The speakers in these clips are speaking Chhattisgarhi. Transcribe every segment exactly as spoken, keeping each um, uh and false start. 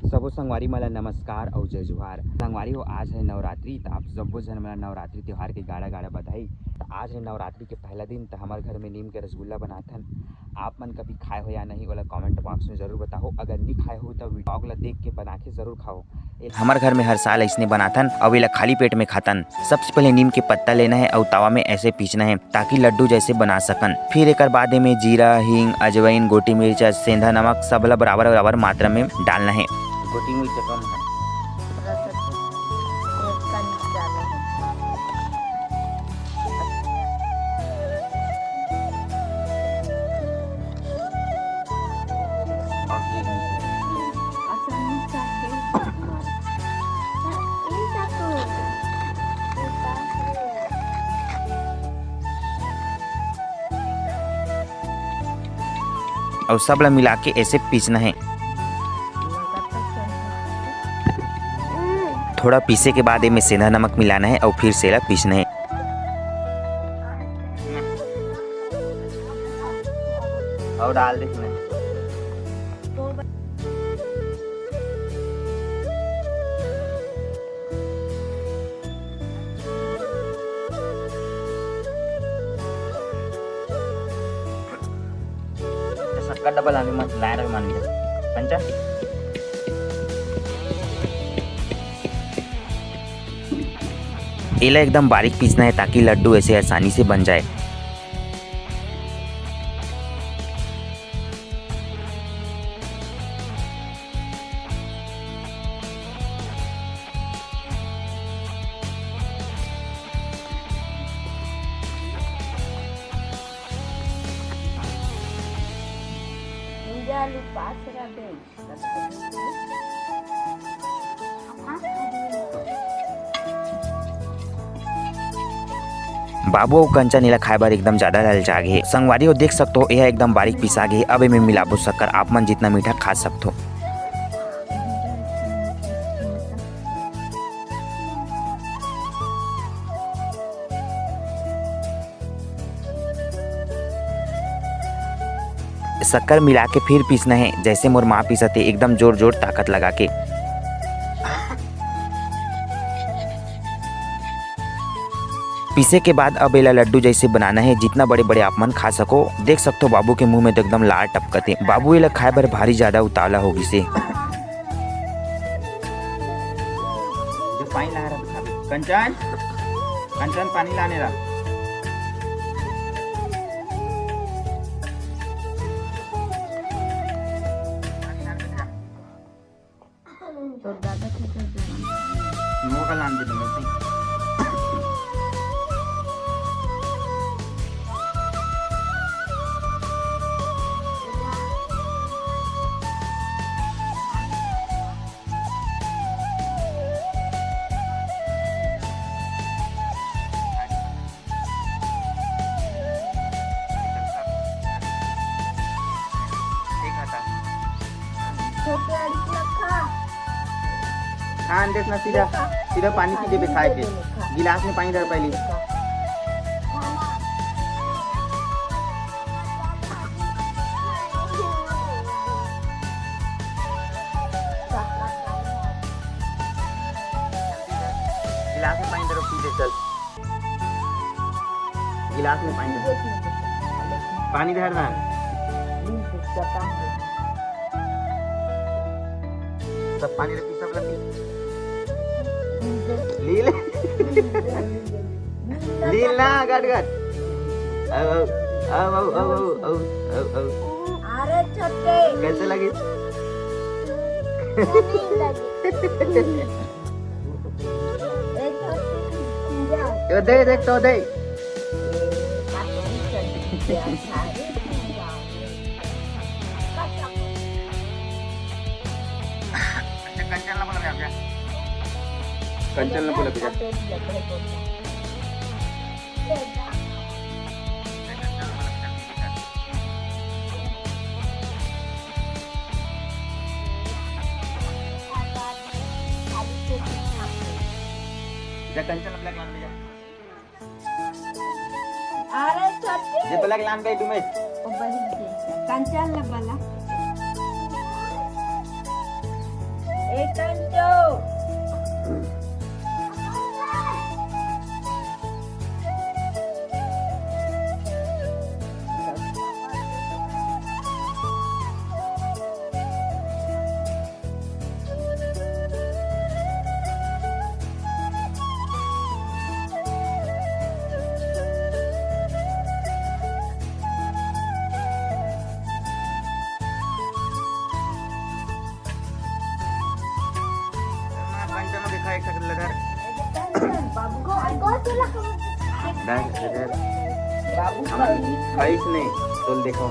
सबो संगवारी मन ला नमस्कार अउ जय जोहार। संगवारी हो, आज है नवरात्रि, त आप सबो झन मन ला नवरात्रि त्योहार के गाड़ा गाड़ा बधाई। त आज है नवरात्रि के पहला दिन, त हमर घर में नीम के रसगुल्ला बनाथन। आप मन कभी खाए हो या नहीं, ओला कमेंट बॉक्स में जरूर बताओ। अगर नहीं खाए हो, त vlog ला देख के बना के जरूर खाओ। हमर घर में हर साल अइसने बनाथन, अउ एला खाली पेट में खाथन। सबसे पहले नीम के पत्ता लेना है अउ तवा में ऐसे पीसना है, ताकि लड्डू जैसे बना सकन। फिर एकर बाद एमे जीरा, हींग, अजवाइन, गोटी मिर्च, सेंधा नमक, सब ला बराबर बराबर मात्रा में डालना है। गोटी मिर्च कम है। अउ सब ला मिला के ऐसे पीसना है। थोड़ा पीसे के बाद एमे सेंधा नमक मिलाना है अउ फिर से एला पीसना है। अउ डाल दे इसमें। शक्कर डबल आने मत लाए रहे मान लिया। कंचन। एला एकदम बारीक पीसना है, ताकि लड्डू ऐसे आसानी से बन जाए। बाबू अउ कंचन एला खाए बर एकदम ज्यादा ललचा गे हे। संगवारी हो, देख सकथो, एहा एकदम बारीक पिसा गे हे। अब एमे मिलाबो शक्कर, आप मन जितना मीठा खा सकथो। शक्कर मिला के फिर पीसना है, जैसे मोर माँ पीसत हे, एकदम जोर जोर ताकत लगा के। पीसे के बाद अब एला लड्डू जैसे बनाना है, जितना बड़े बड़े आप मन खा सको। देख सकथो, बाबू के मुंह में तो एकदम लार टपकत हे। बाबू एला खाए बर भारी ज्यादा उतावला हो गिस हे। जो पानी ला रहा था, कंचन, कंचन, पानी लाने रहा। तोर दादा के कर दे। नोका लान दे, नोका। छोटे अड़ी के रखा। खान देस ना सीधा, सीधा पानी पी लेबे खाए के। गिलास में पानी धर पहली। गिलास में पानी धरो, पी ले, चल। गिलास में पानी धर। पानी धर ना। सब पानी रखी, सब रखी। लील। लील ना, गट गट। अब, अब, अब, अब, अब, अब, अब, अब। अरे छोटे। कैसे लगी? नहीं लगी। तो दे, देख तो दे। कंचन ला बोला भैया। कंचन ला बोला भैया। जा कंचन ला black लान दे जा। अरे छोटी। जे black लान बे डुमे। ओ बहिन के। कंचन ला बला। ए कंचो। बाबू को, को चला। डर, डर। बाबू हम खाइस नहीं, तो देखो।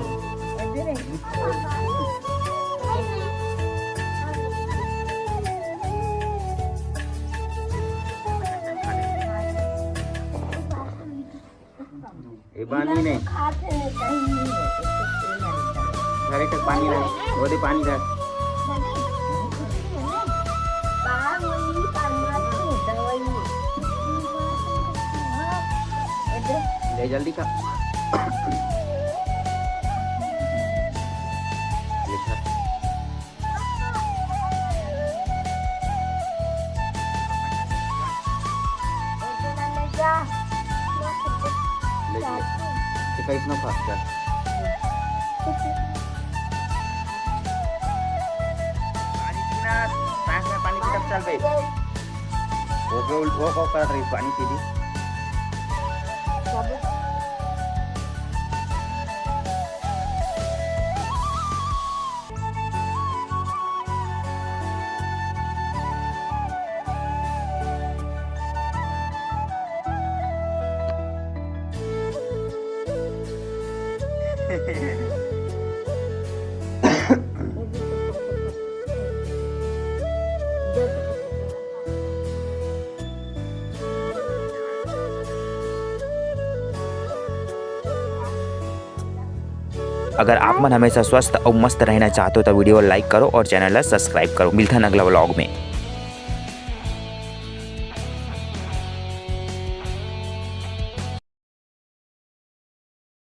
ये पानी नहीं। खाते हैं, कहीं नहीं है, तो कुछ नहीं है। घरे तक पानी रहे, वो दे पानी रहे। बाहर वही पानी आती है, दवाई। ये दे। ले जल्दी खा। ये खा। ले लिया। ते कइसनो खा, चल। पानी पीना, सांस में पानी पी, तब चल बे। वो जो, वो को कर रही, पानी पी ली। अगर आप मन हमेशा स्वस्थ अउ मस्त रहना चाहते हो, तो video like करो और channel ला subscribe करो। मिलथन अगला vlog में।